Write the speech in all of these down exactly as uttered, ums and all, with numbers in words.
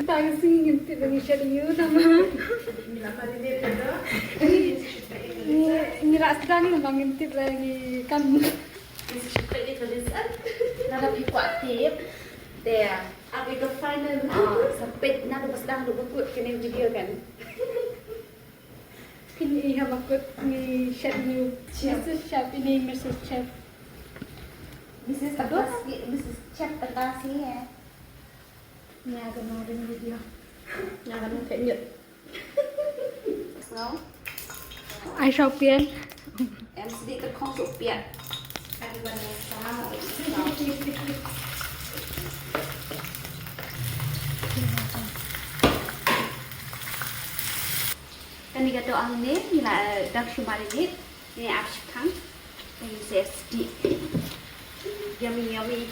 Tang sing ngin tip ngi shet ïu nama. Ngi la marinate ka doh. Ngi, ngi la sdang nama ngin tip lagi kan. Ngi shet ka ïa ka list. Lada phi kwah tip. Te. Abi ka final. Ah, sa peit na ka ba sdang da ba kut kane video kan. Phin ïohi ha ba kut ngi shet ïu. Chef. Missus Chef, ini Missus Chef. Missus Aduh. Tangkasi, Missus Chef Tangkasi, eh. Nga ka nong ring video. Nga ka nong khet nyut. Sngew. Ai shau pian. Em sdi ka khong su pian. Ai ban sa. Kane ka doh hangne ngi la, eh, dang shu marinate. Ngi ap shikang. Ngi sa sdi. Yummy, yummy.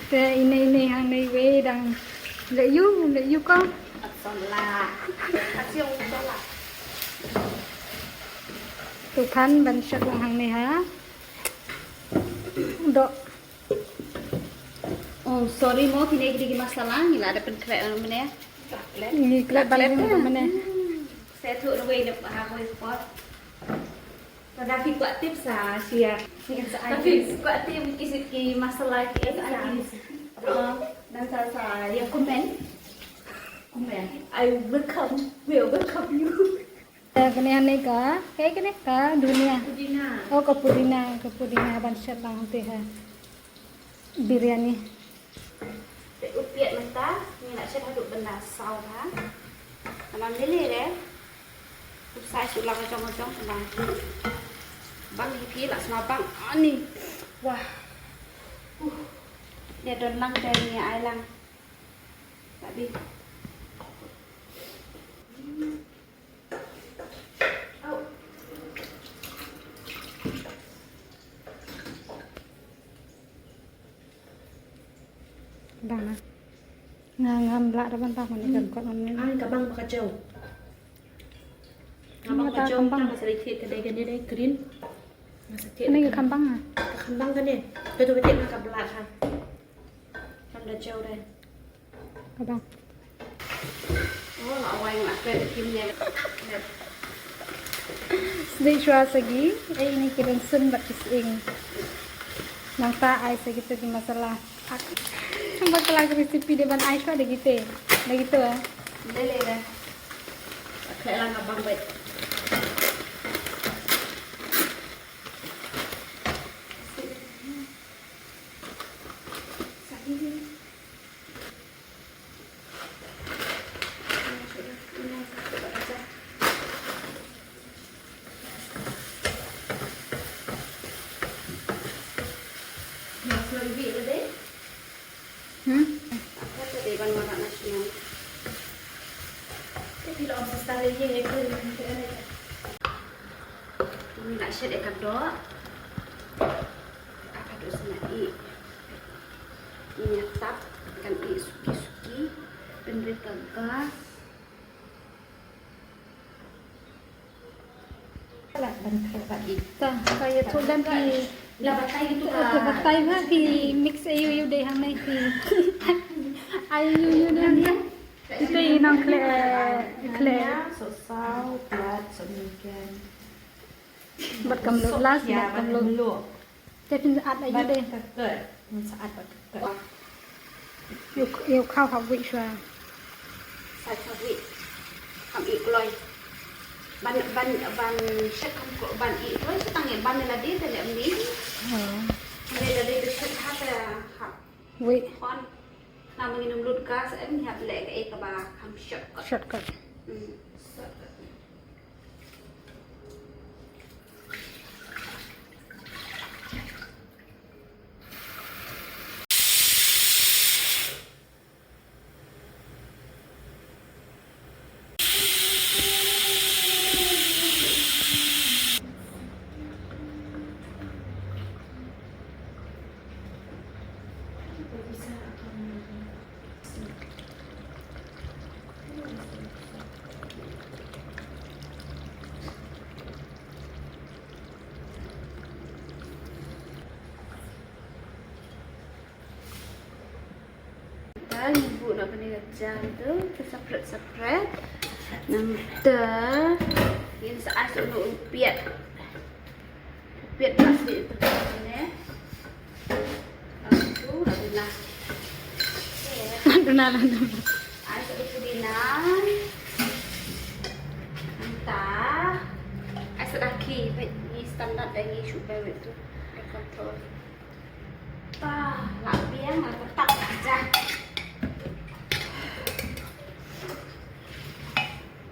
Te ine ine hangne iwei dang leh ïu, leh ïu ko. At son la. At siong son la. Tu phan ban shet lang hangne ha. Doh. Oh, sorry mo, kine ki dei ki masala, ngi la dep pynkhreh lang mynne. Ngi klet ban mynne. Hmm. Sa thuh ruh wei dep ha wei spot. Lada phi kwah tip sa share. Lada phi kwah tip ki, ki masala ki sa. Oh, nang sa sa ïa comment. Comment. I welcome. Will welcome you. Eh, kane hangne ka, kaei kane ka dhania. Pudina. Oh, ka pudina, ka pudina ban shet lang hangte ha biryani. Te u piat mynta ngi la shet haduh ban da saw ha. Namar lele re. U sai shu la ka jong ka jong ka bang. Bang hi phi la sma bang ani. Wah. Uh. Dia don lang te ngi ai lang. Tabi. Bang ah. Nga ngam lah da ban bang mane kan kot mane. Ai ka bang ba ka jaw. Nga bang ba ka jaw, ka sa dei thied ka dei kane dei green. Nga sa thied. Kane ka kham bang ah. Ka kham bang kane. Ka tu ba thied nga ka blah ha. Kam da jaw dei. Ka bang. Oh, la wai nga kren kim ne. Sdei shuwa sagi, eh, ini ki rynsun bad ki sying. Nangta ai sa kito ki masala. Ak. Ba ka la ka recipe de ban ai shuwa da kite. Da kito, eh. Le, le, le. Ak, la nga bang bai. Sagi. Hmm? Ngi la shet ïa ka doh. Ka doh sa na ih. Ngi tap kan ih suki suki. Pynrit ka gas. Ka la ban khreh bad ih. Ta, ka ïathuh lem ki. La batai gitu ka. Ka batai ba ki mix aïu aïu dei hangne ki. Aïu aïu ne hangne. Ito i nang khleh, khleh. Sohsaw, bad sohmynken. Bad ka mluh, last bad ka mluh. Te phin sa add aïu de. Bad ka kut. Phin sa add bad ka kut. Ïa u, ïa u khaw ha wei shuwa. Sa ha wei. Kam ih kloi. Ban, ban, ban shet kam ko, ban ih kloi sa tang ïa ban lade te leh mih. Oh. Leh lade te shet ha te ha. Wei. Khon. Namar ngin ym lut gas em, ngi hap leh kaei kaba kham shortcut. Shortcut. Hmm, shortcut. Buh noh kane ka jar tu, ka separate separate. Nangta ngin sa ai sa u piat. Piat ba sdih tu ne. Aku dah duna. Duna, duna. Ai sa u pudina. Nangta ai sa daki, ba ngi standard da ngi shu ba tu. Ai control. Ta, la biang la tetap aja.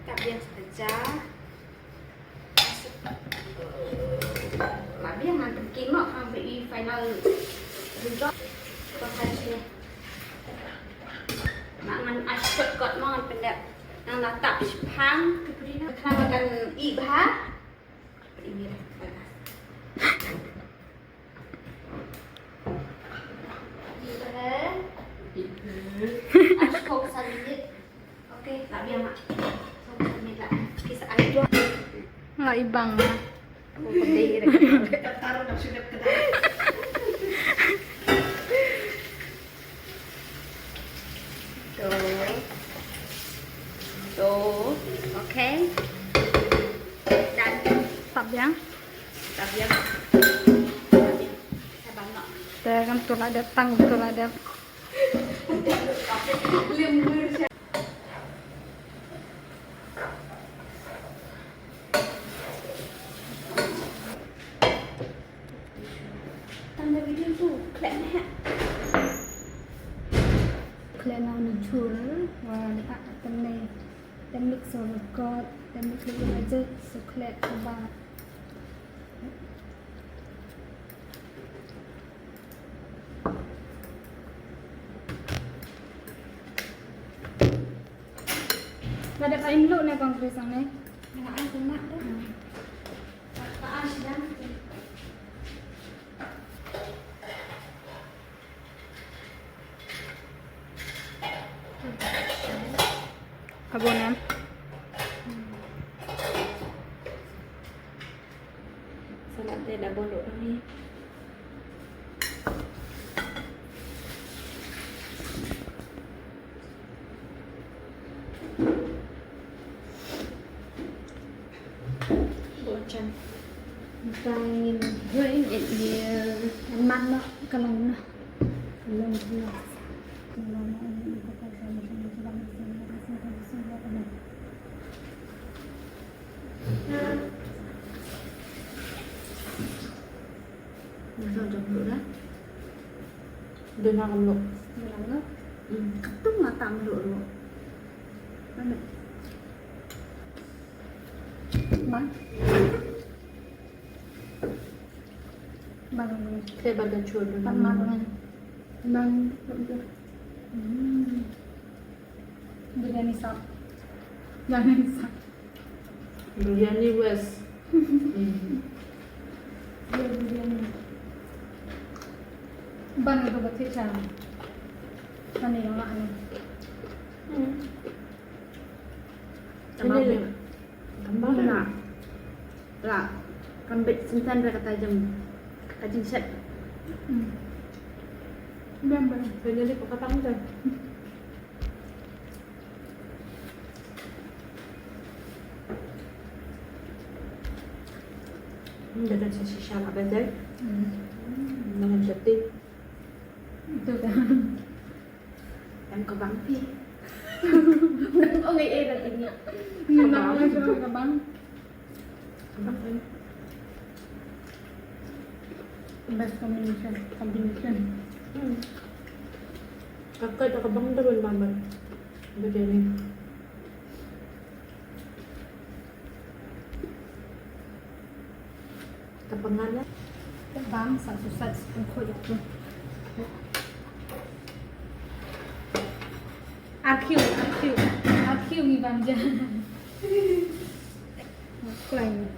Tetap biang saja. La biang man tengking mo, kan ba i final result. Ko sa shi. Ngan ai shortcut mo, ngan pyndep. Ngan la tap shipang. Kena makan i bha. Ini dah panas. Nga ibang nga. Tu. Tu. Okay. Done. Tap biang. Tap biang. Te kan tu la dep, tang tu la dep. Tang da video tu, khleh meh. Khleh na u jhur, wa, da ka tang ne. Tem mix wa record, tem mix wa budget, so khleh ba. Nga dep ai mluh ne kong Chris ang ne? Nga ai kumne dah. Ka ai sdang. Ka bun em? Salad te da bun ruh ni. Bochan. Tang ngin, ngin, ngin man noh ka long noh. Ka long noh. Nga sa jam dulu dah. Dah nak meluk. Dah nak meluk? Hmm. Ketung mata meluk dulu. Mana? Bang. Bang. Saya baru cur dulu. Bang, bang. Bang. Hmm. Biryani sap. Biryani sap. Biryani West. Hmm. Biryani. Ban tu betul cang. Ani yang mana? Hmm. Ini le. Tambah na. La. Kan bit senten re kata jeng. Kata jeng set. Hmm. Biang, biang. Biryani kata pang tu. Hmm, dah kan shisha lah, betul? Hmm. Dengan jeti. Itu kan. Yang kebang pi. Oh, eh, eh, dah tinggi. Kebang. Kebang. Kebang, eh. Best combination, combination. Hmm. Kakak dah kebang dah belum mamat. Biryani. Ka pyngan ïa. Ka bam sa susah sepengkhuh ïa tu. Ar kiew, ar kiew. Ar kiew ngi bam ja. Klain.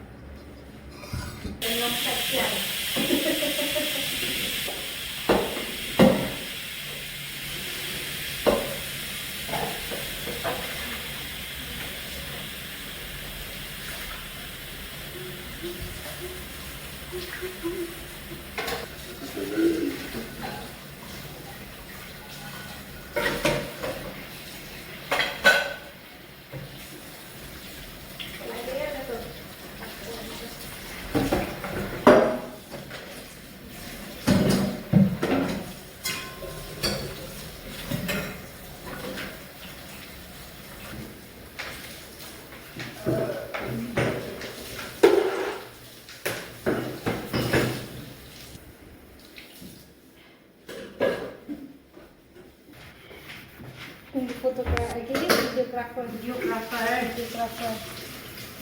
Again, videographer. Videographer. Videographer.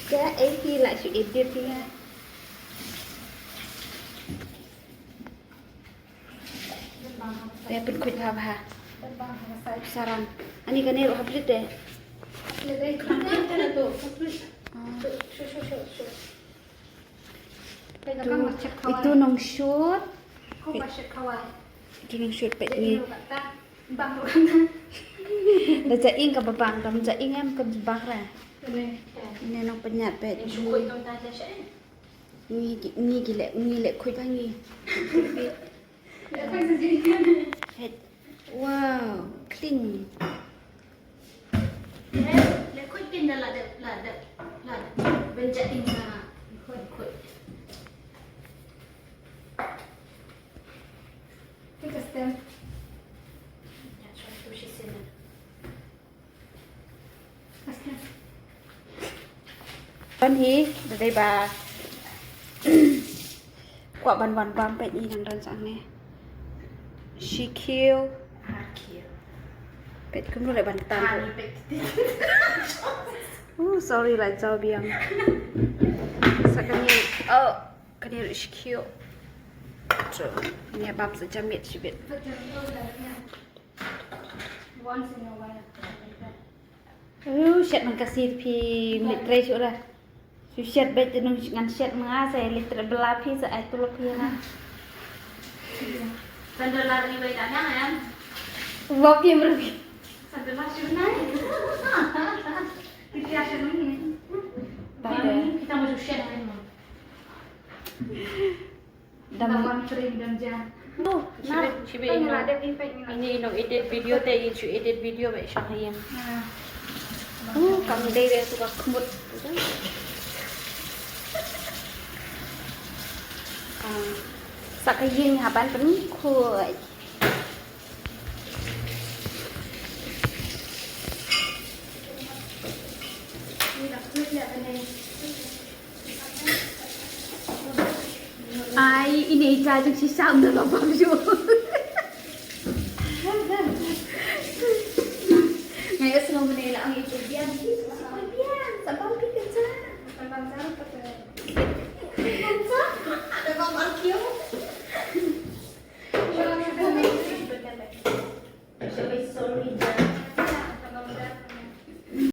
Ka A P la shu edit ïa. Te pynkhuid ha bha. Sarong. Ani kane ruh ha plit de. Itu nongshut. Itu nongshut peit ngi. Da ja ing kaba bang, da ja ing em kaba bang ra. Ine nongpynïaid peit. Ngi, ngi ki leh, ngi leh khuid ha ngi. Wow, clean. Leh khuid kin da la dep, la dep, la dep. Ban ja ing na khuid, khuid. Kita stem. Ya, so tu shi sina. Ban hi, da dei ba kwah ban wan bam peit ngi nang don sa hangne. Shi khiew. Peit kumno leh ban tan. Oh, sorry, la jaw biang. Sa kane, oh, kane ruh shi khiew. So, ngi bam sa jam miet shibit. Once in a while. Uh, shet man ka sir phi mit trei shu la. Shu shet beit te nung ngan shet ma nga sa leit trei bela phi sa ai tulop phi nga. Sandal lari bai tanya em. Wap ya merbi. Sandal lari nai. Kita shet nung ni. Kita kita mau shu shet nai mo. Dam. Lawan kering dan jan. Oh, shibit, shibit ino. Ini ino edit video te, in shu edit video ba shang ïing. Oh, kam dei dei tu ka khmut. Ah, sa ka ïing ha ban pynkhuid. Ai, ini ija jong shisha um da lobang ju. Ngai ka sngew mene la ang itu biang.